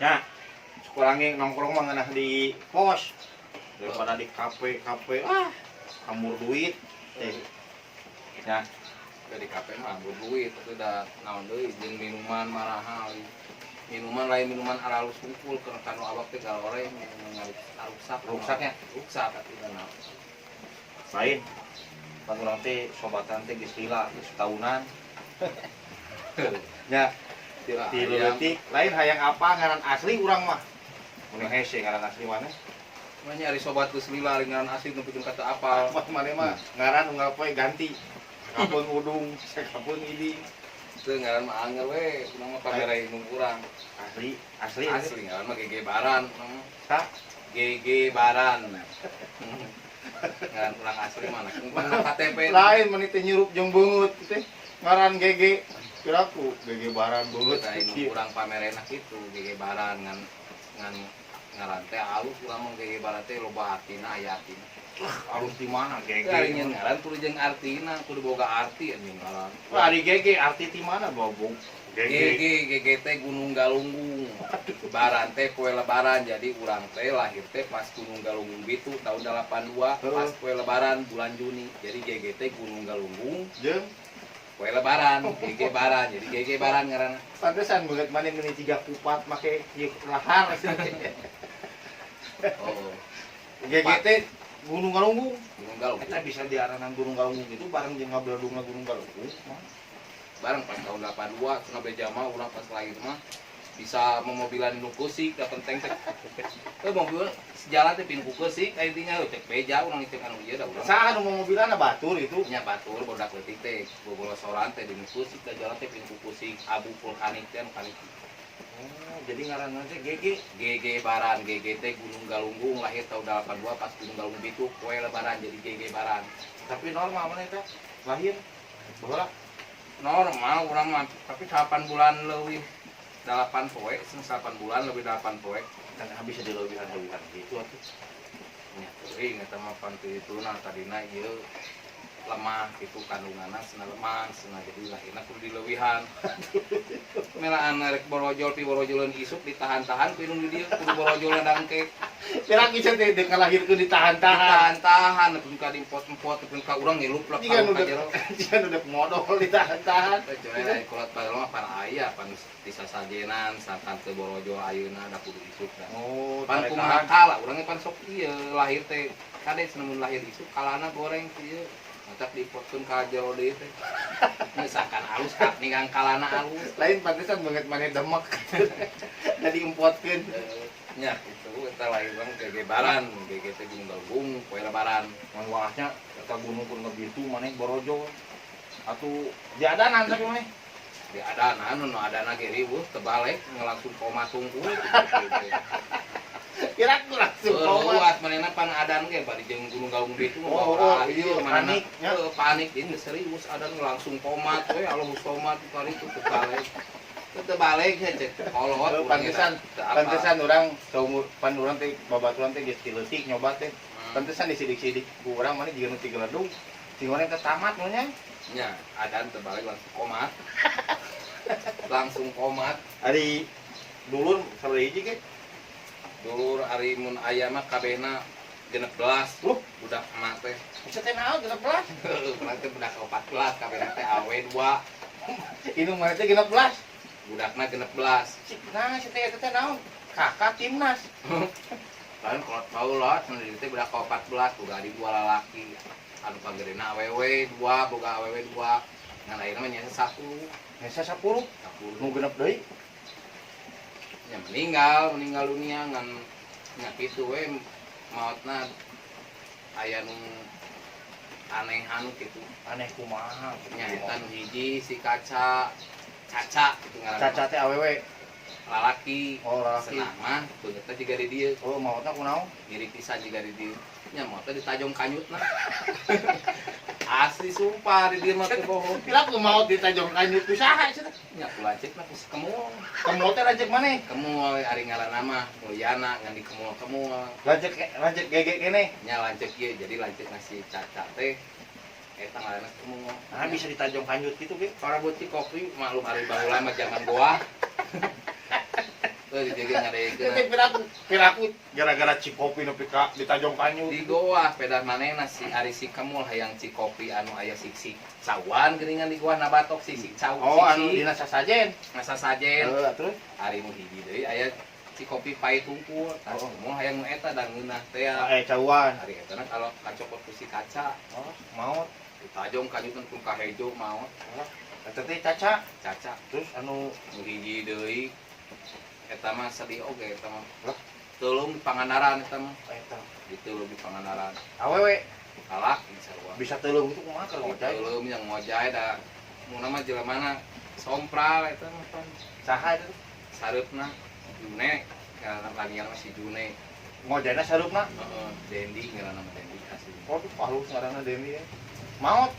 Ya, sekurangnya nongkrong mah ngeunah di pos daripada di kafe kafe, ah, hambur duit teh. Ya. Di kafe mah hambur duit itu udah naon deui, jeung minuman marahal. Minuman lain minuman aralus hungkul, keur kanu awak teh galoreng minuman ruksak. Ruksaknya? Ruksak atuh da naon. Lain pan urang teh sobatan teh geus lila, geus tahunan ya. Tira ti ayam. Leutik lain hayang apa ngaran asli urang mah. Mun hese ngaran asli mana? Mah nyari sobat geus lila ari ngaran asli nepikeun ka teu apal. Apa maneh mah ngaran unggal poe ganti. Sakapeung udung, sakapeung ini. Teu, ngaran mah anger we, urang mah pamere indung urang. Asli, asli. Asli ngaran mah GG Baran urang mah. Sa? GG Baran. Ngaran urang asli mah nah KTP. Lain menit teh nyirup jeung beungeut teh. Ngaran GG. Kiraku GG Baran beungeut. Tah, indung urang pamerena kitu GG Baran, ngan ngan ngaran teh alus urang mah. GG Baran teh loba artina, aya artina. Alus di mana GG? Ari nyeun ngaran kudu jeung artina, kudu boga arti anjing ngaran. Wah, ari GG arti di mana bobong? GG GG teh Gunung Galunggung. Baran teh poe Lebaran. Jadi urang teh lahir teh pas Gunung Galunggung itu tahun 82, pas poe Lebaran bulan Juni. Jadi GG teh Gunung Galunggung Jeung poe Lebaran, GG Baran. Jadi GG Baran ngaranna. Pantesan beungeut maneh meuni tiga kupat make ieu lahar. Oh, GG teh Gunung Galunggung. Gunung Galunggung. Eta bisa diaranan Gunung Galunggung itu bareng jeung ngabladungna Gunung Galunggung. Bareng pas tahun 82 cenah beja mah urang pas lahir mah bisa memobilan nu keusik da penting teh. Eh, mobil sejalan teh pinu keusik aya intinya cek beja urang cek anu ieu da urang. Saha nu momobilana, batur itu? Nya batur, bodak leutik teh bobolosoran teh di nu keusik da jalan teh pinu keusik, abu vulkanik teh anu kanik. Oh, jadi ngaranna teh GG. GG Baran, GG teh Gunung Galunggung, lahir tahun 82 pas Gunung Galunggung itu poe Lebaran, jadi GG Baran. Tapi normal mana eta? Lahir baheula? Normal urang mah, tapi 8 bulan leuwih 8 poe, 8 bulan lebih 8 poe. Kan bisa dilebihan-lebihan gitu atuh. Nya teuing eta mah pan teu itu nah tadina ieu lemah gitu kandunganna cenah, lemah cenah, jadi lahirna kudu dileuwihan. Melaan rek borojol pi borojoleun isuk ditahan-tahan ku indung di dieu, kudu borojol dangke. Kira kisah teh dek ngalahirkeun ditahan-tahan. Ditahan-tahan nepi ka diempot-empot, nepi ka urang ngelup lah. Jika nu dek, jika nu dek modol ditahan-tahan. Kecuali lain kolot baheula mah pan aya pan disasajenan sangkan teu borojol ayeuna da kudu isuk da. Oh, Pan kumaha kala urang pan sok ieu lahir teh kade cenah mun lahir isuk kalana goreng ieu matak dipotkeun ka jero deui teh. Misalkan alus kak ninggang kalana alus. Lain pantesan banget maneh demek. Jadi empotkeun. Nya itu eta lahir urang GG Baran, GG teh Gunung Galunggung, poe Lebaran. Mun wahnya eta gunung kun ngebitu maneh borojol. Atuh diadanan tapi maneh. Di adana nu adana ge riweuh terbalik langsung koma tungkul. Kira aku langsung koma. Luas manehna pan adan ge bari jeung Gunung Galunggung itu. Oh, iya, panik, nya. Panik, panik ini serius adan langsung koma we Allah somat kali itu terbalik. Terbalik ya cek kolot. Oh, pantesan, pantesan urang saumur pan urang teh babaturan teh geus tileutik nyoba teh. Pantesan disidik-sidik ku urang maneh jiga nu tigeledung. Sing urang teh tamat nu nya. Nya adan terbalik langsung komat. Langsung komat. Ari dulur sabaraha hiji ge? Dulur ari mun aya mah kabehna 16. Loh? Budak emak teh. Bisa teh naon 16? Urang teh budak 14, kabehna teh awe 2. Indung maneh teh 16. Budakna 16. Cik, nah si teh eta teh naon? Kakak timnas. Lain kolot baheula cenah teh budak 14, boga adik dua lalaki. Anu pagedena awewe dua, boga awewe dua. Ngan ayeuna mah nya 10. Nya 10. 10. Nu genep deui. Nya meninggal, meninggal dunia, ngan nya kitu we maotna aya nu anehan kitu. Aneh kumaha? Nya eta nu hiji si Kaca, Caca kitu ngaranna. Caca teh awewe? Lalaki. Oh, lalaki. Senah mah beungeutna jiga di dieu. Oh, maotna kunaon? Ngiri pisan jiga di dieu. Nya maotna ditajong kanyutna. Asli sumpah di dieu mah teu bohong. Pira ku maot ditajong kanyut ku saha cenah? Nya ku lanceukna, ku kemul. Kemul teh lanceuk maneh? Kemul ari ngaranna mah Mulyana, ngan di kemul-kemul. Lanceuk lanceuk GG keneh? Nya lanceuk ieu, jadi lanceuk si Caca teh eta ngaranna kemul. Nah, bisa ditajong kanyut gitu ge. Para beuti kopi maklum ari baheula mah zaman goa. Teu di dieu ngadegekeun. Teh piraku gara-gara Cikopi nepi ka ditajong kanyu. Di goah pedah manehna si ari si Kemul hayang Cikopi anu aya sik-sik cawan geuningan di goah nabatok sik-sik caw. Oh, anu dina sasajen. Ngasa sajen. Heeh, terus ari nu hiji deui aya Cikopi pahit tungkul. Tah Oh. Kemul hayang nu eta da ngeunah teh. Cawan. Ari eta na kalau kacokot ku si kaca. Oh, maot. Ditajong kanyutan ku kahejo maot. Eta teh Caca. Caca. Terus anu nu hiji deui eta mah sedih oge eta mah. Lah? Teuleum di Pangandaran eta mah. Eta Diteuleum di Pangandaran. Awewe Kalak di sarua. Bisa teuleum itu kumaha keur ngojay? Teuleum yang ngojay da mun mah jelemana sompral eta mah pan. Saha itu? Sareupna June, ngaranna lamian mah si June. Ngojayna sareupna? Heeh, Dendi ngaranna mah Dendi asli. Waduh, halus ngaranna Dendi ya. Maot.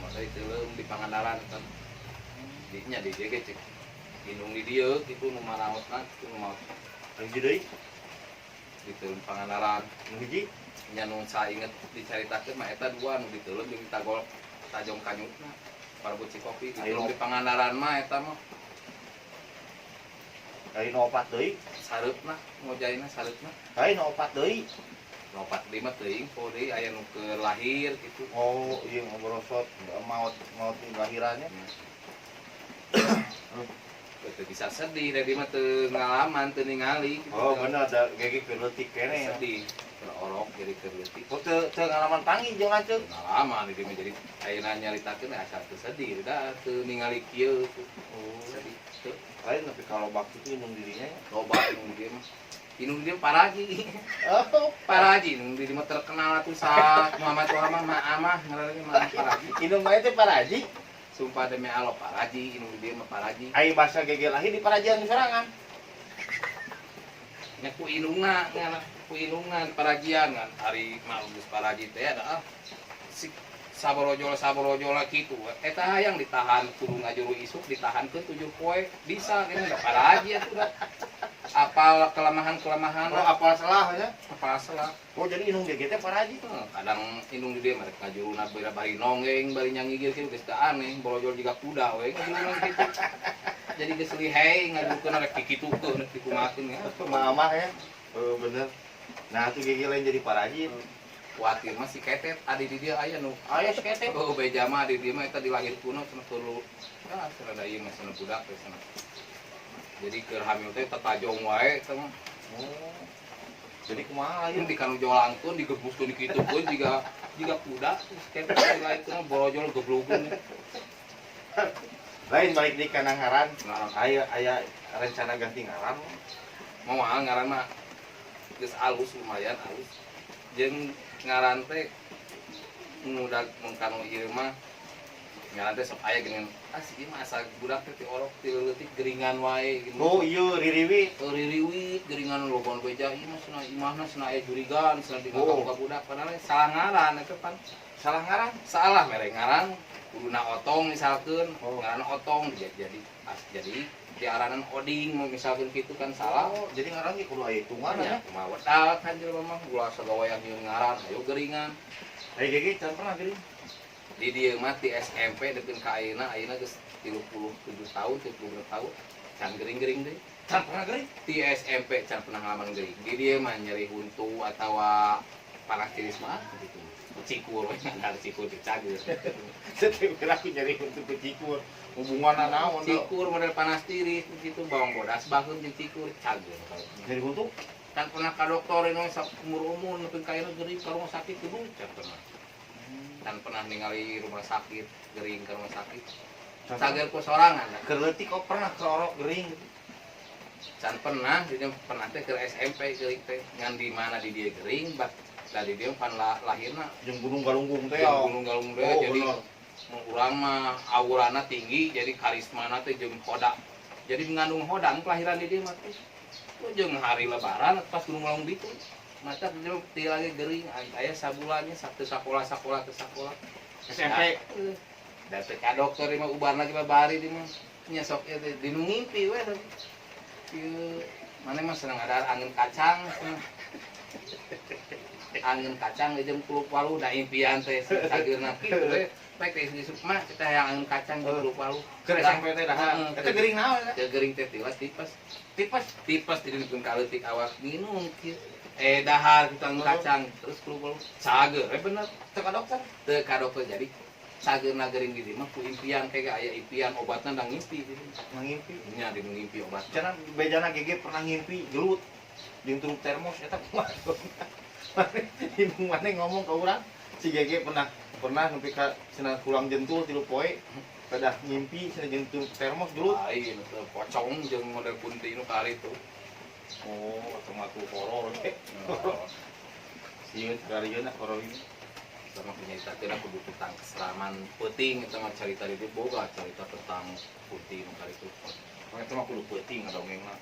Masa diteuleum di Pangandaran eta. Dinya di dieu ge cek indung di dieu kitu nu maraotna kitu nu maot. Hiji deui? Diteuleum Pangandaran. Nu hiji? Nya nu sainget dicaritakeun mah eta dua nu diteuleum jeung ditagol tajong kanyutna. Parebut Cikopi diteuleum di Pangandaran mah eta mah. Ari nu opat deui? Sareupna ngojayna sareupna. Ari nu opat deui? Nu opat deui mah teuing poho deui aya nu keur lahir kitu. Oh, iya ngobrosot maot maot di lahirannya. Teu bisa sedih, dari mah teu ngalaman, teu ningali gitu. Oh, bener da gege keur leutik keneh. Sedih, terorok jadi keur leutik. Oh, teu ngalaman panggih jeung lanceuk. Ngalaman di dieu mah jadi ayeuna nyaritakeun asa teu sedih da teu ningali kieu. Oh, sedih teu. Lain tapi kalau bakti itu indung dirinya ya. Loba indung di dieu mah. Indung di dieu paraji. Oh, paraji indung di dieu mah terkenal atuh sa Muhammad Muhammad mah amah ngaranna ge mah paraji. Indung mah teh paraji. Sumpah demi Allah paraji, indung di dieu mah paraji. Ai basa gege lahir di parajian sorangan. Nya ku indungna, nya ku indungna di parajian kan. Ari mah geus paraji teh ada si saborojol saborojol kitu. Eta hayang ditahan kudu ngajuru isuk ditahankeun 7 poe bisa gini da paraji atuh da. Apal kelemahan-kelemahan. Oh, apal salah ya? Apal salah. Oh, jadi indung gege teh paraji. Heeh, kadang indung di dieu mah rek ngajuruna bari nonggeng, bari nyangigir kitu geus teu aneh, borojol jiga kuda we ngajuruna kitu. Jadi geus lihei ngajukeun rek dikitukeun rek dikumakeun ya. Mama ya. Oh, bener. Nah, tuh gege lain jadi paraji. Kuatir mah si ketet adi di dieu aya nu. Aya si ketet. Oh, beja mah di dieu mah eta dilahirkeun cenah perlu. Ah, cenah da ieu mah cenah budak teh cenah. Jadi keur hamil teh tetajong wae eta mah. Oh. Jadi kumaha ieu? Di kanu jolangkeun digebuskeun dikitukeun jiga kuda terus ketet dilahirkeun borojol geblugeun. Lain balik di kana ngaran. Ngaran. Aya rencana ganti ngaran. Moal ngaran mah geus alus lumayan alus. Jeung ngaran teh mudah mun kanu ieu mah ngaran teh sok aya geuningan. Ah si ieu mah asa budak teh ti orok ti leutik geringan wae gitu. Oh iya ririwit. Oh, ririwit geringan logon beja ieu mah cenah imahna cenah aya jurigan cenah Oh. ka budak padahal salah ngaran eta pan. Salah ngaran? Salah mere ngaran kuduna otong misalkeun. Oh. Ngaran otong jadi as jadi diaranan oding mau misalkeun kitu kan salah. Oh, jadi ngaran ge kudu aya hitungan Ya, ya. kumaha wedal kan jelema mah ulah sagawayang nyieun ngaran ayo geringan. Ai gege can pernah gering. Di dieu mah di SMP deukeun ka ayeuna, ayeuna geus 37 tahun, 32 tahun, can gering-gering deui. Can pernah gering? Di SMP can pernah ngalaman gering. Di dieu mah nyeri huntu atawa panas tiris mah gitu. Cikur we, ngan cikur teh cager. Teu kira aku nyeri huntu ku cikur. Hubunganna naon da? Cikur model panas tiris begitu bawang bodas baheun jeung cikur cager. Nyeri huntu? Can pernah ka dokter ini saumur-umur nepi ka ayeuna gering ka rumah sakit kudu can pernah. Can pernah ningali rumah sakit gering ke rumah sakit. Cager ku sorangan. Keur leutik kok pernah ke orok gering gitu. Can pernah, jadi pernah teh ke SMP gering teh ngan di mana di dia gering bat dari dia pan lahirna jeung Gunung Galunggung teh. Jeung Gunung Galunggung teh Oh, jadi bener. mun urang mah aurana tinggi jadi karismana teh jeung hoda. Jadi mengandung hoda kelahiran di dia mah teh. Tuh jeung hari lebaran pas Gunung Galunggung ditu. Mata dia ti lagi gering aya sabulannya satu sakola sakola ke sakola. SMP. Da teh ka dokter mah ubar lagi mah bari di mah. Nya sok ieu teh dinu ngimpi we teh. Ieu mana mah seneng ada angin kacang cenah. Angeun kacang jeung kulup walu da impian teh sageurna kitu teh. Baik teh isuk mah kita hayang angeun kacang jeung kulup walu. Keur SMP teh dahar. Heeh. Eta gering naon eta? Teu gering teh tilas tipes. Tipes. Tipes jadi dipun kaleutik awak minum kieu. Eh, dahar kitu angeun kacang terus kulup walu. Cager we bener. Teu ka dokter. Teu ka dokter, jadi sageurna gering di mah ku impian kayak aya impian obatna da ngimpi gitu. Ngimpi. Nya di ngimpi obat. Cenah bejana GG pernah ngimpi gelut jeung truk termos, eta kumaha? Ibu mana ngomong ke urang si GG pernah pernah nepi ka cenah kurang jentul 3 poe pedah ngimpi cenah jeung truk termos gelut. Lain teu pocong jeung model kunti nu kali itu. Oh, atau matu horor ge. Sieun karieuna horor ini. Sama punya aku tentang keseraman peuting eta mah, carita di boga carita tentang kunti nu kali itu. Eta mah kudu peuting dongengna.